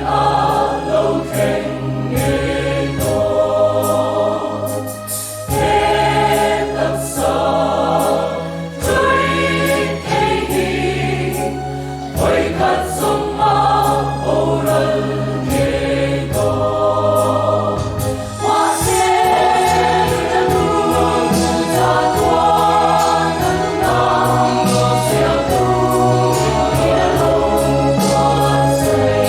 a lo thleng ngei dawn. He taksa ṭui thei hi vawikhat zawng a boral ngei dawn. Mahse ka nu chatuan a nuna siamtu in a lo buatsaih.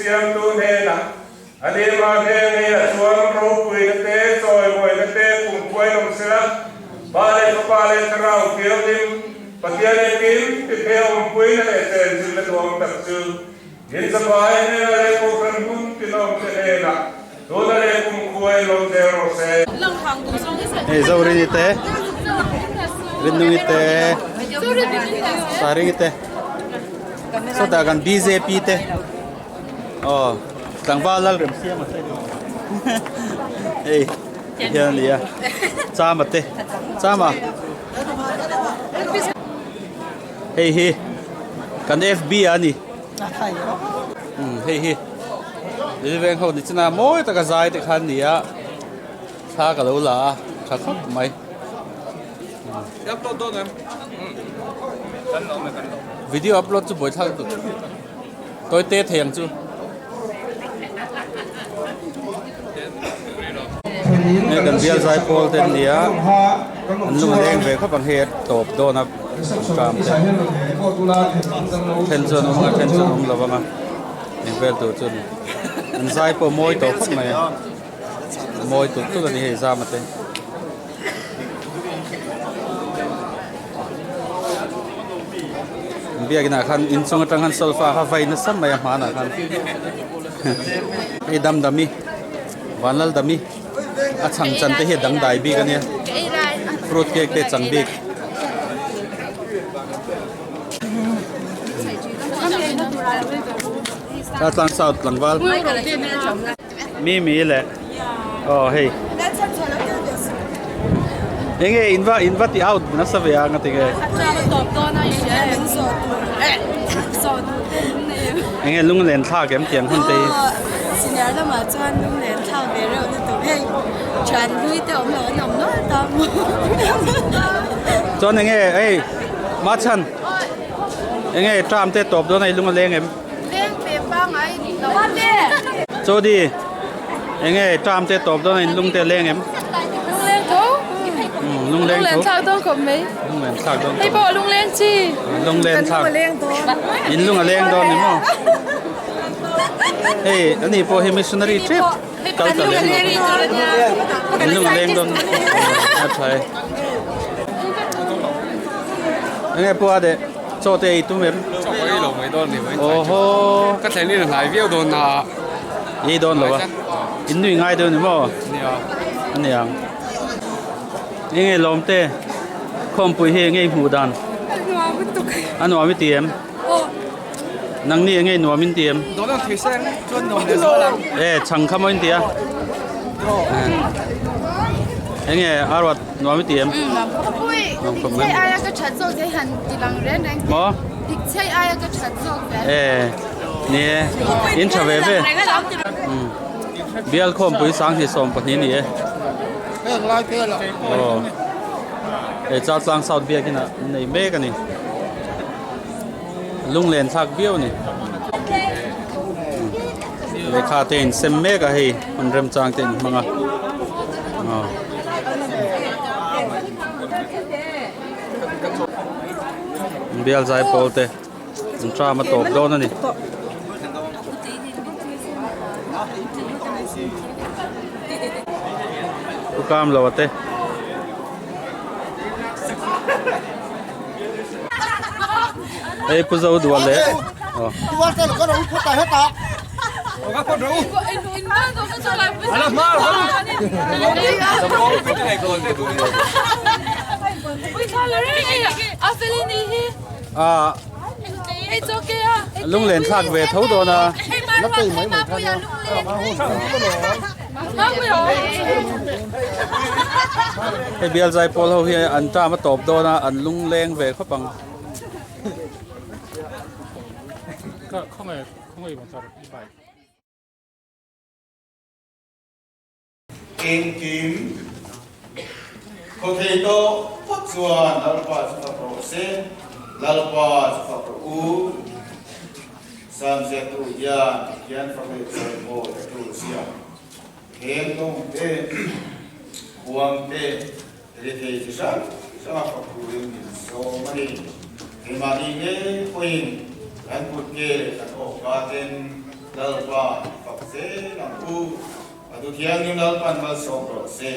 Siamtu hnenah a lehma hne ngeiah chuan ropuina te, chawimawina te kumkhuain awm sela, Pa leh Fapa leh Thlarau Thianghlim, Pathian engkim tithei awmpuina leh chenchilhna duhawm tak chu in zapai hnenah leh Kohhran hmun tinawmte hnenah tuna leh kumkhuain lawm zel rawh se. Hei Zorini te, Rinnungi te, Saringi te, sawtah kan bjp te aw tlangval lal rem siam a hei tihian a ni a Chama te Chama hei hi kan fb a ni hei hi veng ho ni china mawi taka zai te kha an ni a thla ka lo la a tha khawp mai. Video upload chu buaithlak lutuk tawi te thei ang chu. Hei kan bial zai pawl te an ni a an lung a leng ve khawp ang hei a tawp dawn a tram te then chuan awm a then chuan awm lo ang a eng vel tur chu a ni an zai pawh mawi tawh khawp mai a mawi tulh tulh a ni hei zama te. Biakinah khan inchung atang khan solfa kha vai nasa mai a hmanah khan hei damdami vanlaldami a chhang chan te hi a dangdai bik ania fruit cake te chang bik. Tlang south tlangval Mimi leh aw hei enge in va in va ti out nasa ve a nga tinge enge lunglen thlak em tiang hun te hi senior lamah chuan lunglen thlak ve reuh lutuk hei thian hlui te awm lo an awm nual ta maw chuan enge hei machhan enge term te tawp dawn a i lung a leng em. Leng ve pangai ni lo. Chawdi, enge term te tawp dawn a in lung te leng em? Lungleng tho. Lungleng tho. Lunglen thlak dawn khawp mai. Lunglen thlak dawn. Hei pawh lungleng chi. Lunglen thlak. In lung a leng dawn ni maw? Hei ani pawh hi missionary trip kal ta lem lo. In lung a leng dawn. A tha e. Enge pawh a deh. Chaw te ei tum em? Chaw ka ei lo mai dawn ni mai. Oho. Ka thlen in a hnai viau dawn na. Ei dawn lo a. In nui ngai dawn ni maw? Nia. Ania. Enge lawm te khawmpui hi enge i hmuh dan? A nuam lutuk. A nuam i ti em? Aw. Nangni enge nuam in ti em? Dawn ang thei seng chuan nuam leh zual ang. E chhang kha maw in ti a? Enge Arwat Nuam i ti em? Nuam khawp mai. Dikchei aia ka that zawk te han ti lang reng reng. Maw? Dikchei aia ka that zawk te. E, ni e. In tha ve ve. Bial khawmpui 2012 ni e. Aw. E Chaltlang South biakin ah an nei mek a ni. Lunglen thlak viau a ni. Lehkha te in sem mek a hei hun remchang te in hmang a. Aw. Bial zai pawl te an tram a tawp dawn a ni. Pu kam lo a te. Hei pu zo dual leh aw. Ah lunglen thlak ve tho dawn a. Hei bial zai pawl ho hi an term a tawp dawn a an lungleng ve khawp ang. Engkim khaw thei tawh phawt chuan Lalpa chu fak rawh se, Lalpa chu fak rawh u. Sam ziaktu hian Pathian fak leh chawimawi a tul zia heng tawng te, khuang te, rethei chi hrang hranga fak turin min sawm a ni. Keimahni ngei pawhin kan kut nge leh kan awka ten. Lalpa i fak zel ang u. A tu thianghlim Lalpan malsawm rawh se.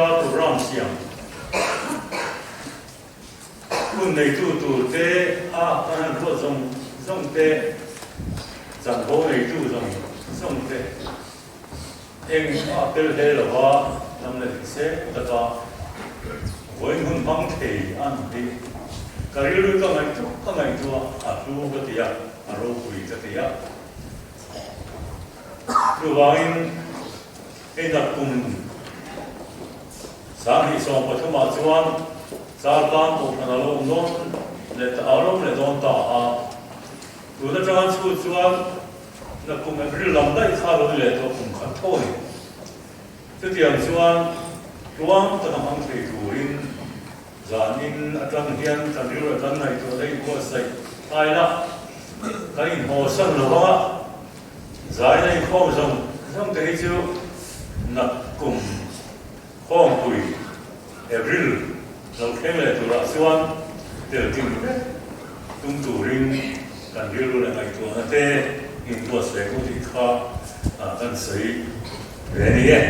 atanga program siam hun neitu tur te a kan han ruat zawng zawng te, chanvo neitu zawng zawng te eng a tel hle lova lam leh hrisel taka vawiin hun hmang thei an hi ka rilru ka ngaihtuah ka ngaihtuah a hlu ka ti a, a ropui ka ti a. Chuvangin hei nakkum 2013 ah chuan Chaltlang Kohhran a lo awm dawn leh ta a lo awm leh dawn ta a, tun atanga chhut chuan nakkum April lam daih kha a lo ni leh tawh kum khat tho a ni. Chutiang chuan tluang taka hmang thei turin Zanin atang hian kan rilru kan ngaihtuah daih buatsaih tai la, kan inhawsan lo vang a, zaina inkhawm zawng zawng te hi chu nakkum khawmpui April lo thleng leh turah chuan tel kim vek tum turin kan rilru leh ngaihtuahna te inbuatsaih u tih kha kan sawi ve a ni e.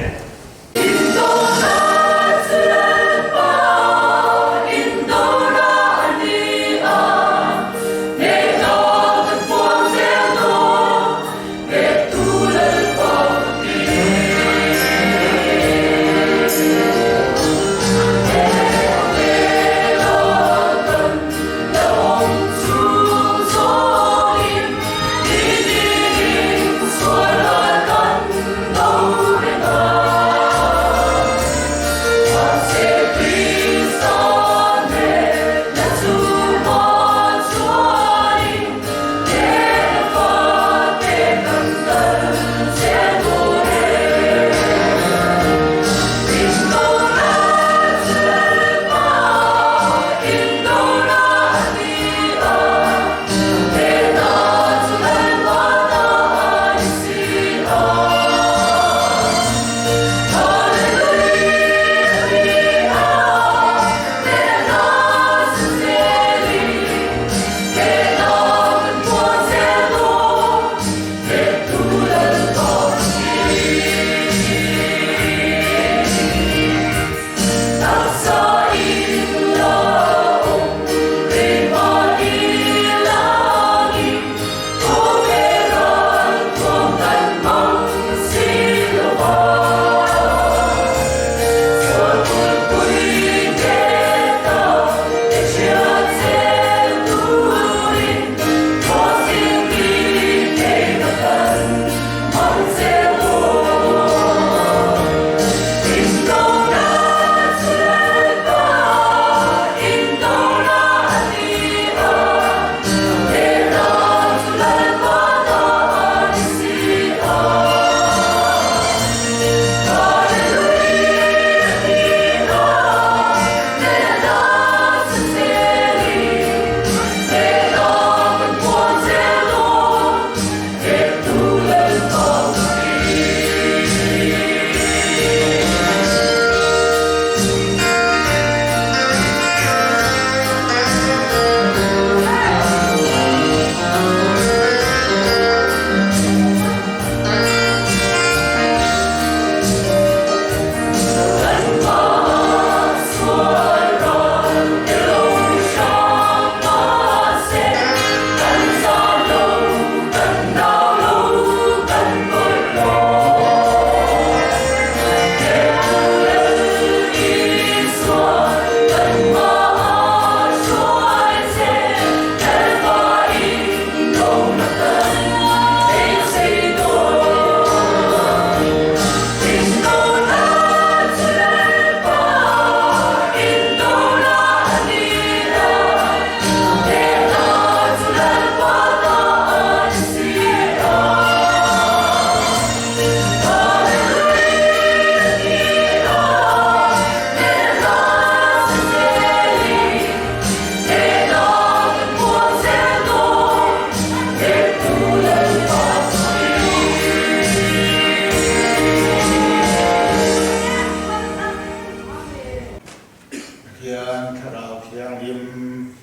Pathian Thlarau Thianghlim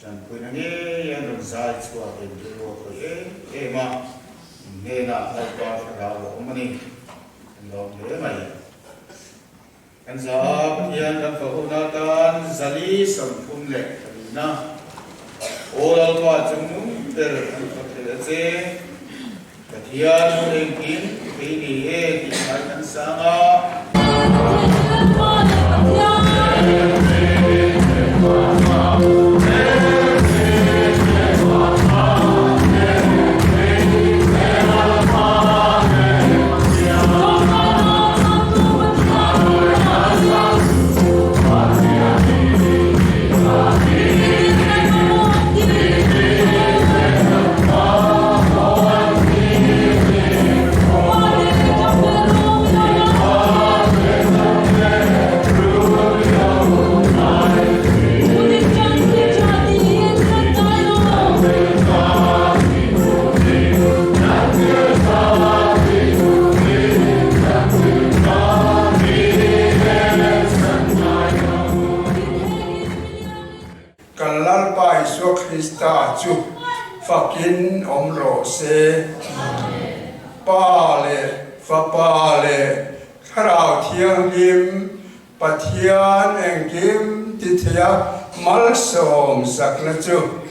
tanpuina ngei an rawn zai chhuak in rilru a khawih em em a, in hnenah Lalpa Thlarau a awm a ni, kan lawm hle mai. Kan za Pathian kan fak hona atan 434na Aw Lalpa chungnung ber kan fak thei a che. Pathian chu engkim thei ni e tih ngai kan sang a. Kan Lalpa Isua Krista chu fakin awm rawh se. Pa leh Fapa leh Thlarau Thianghlim Pathian engkim ti theia malsawm sakna chu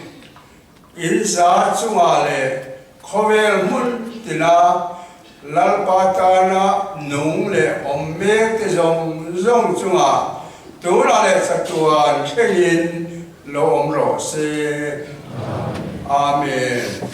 in za chungah leh khawvel hmun tina Lalpa tana nung leh awm mek te zawng zawng chungah tunah leh chatuan thlengin lo awm rawh se. Amen.